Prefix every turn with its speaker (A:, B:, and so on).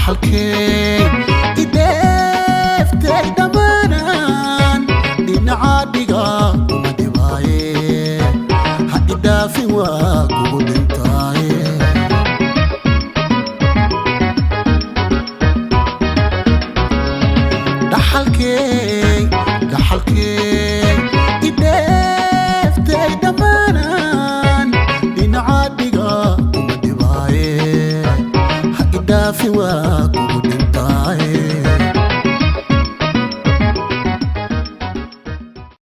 A: Dhaxalkee ideeftay dhammaanaan dhinaca dhiga kuma dhibaaye, ha idhaafin, waa kugu dhintaaye. Dhaxalkee, dhaxalkee ideeftay dhammaanaan dhinaca dhiga kuma dhibaaye, ha idhaafin, waa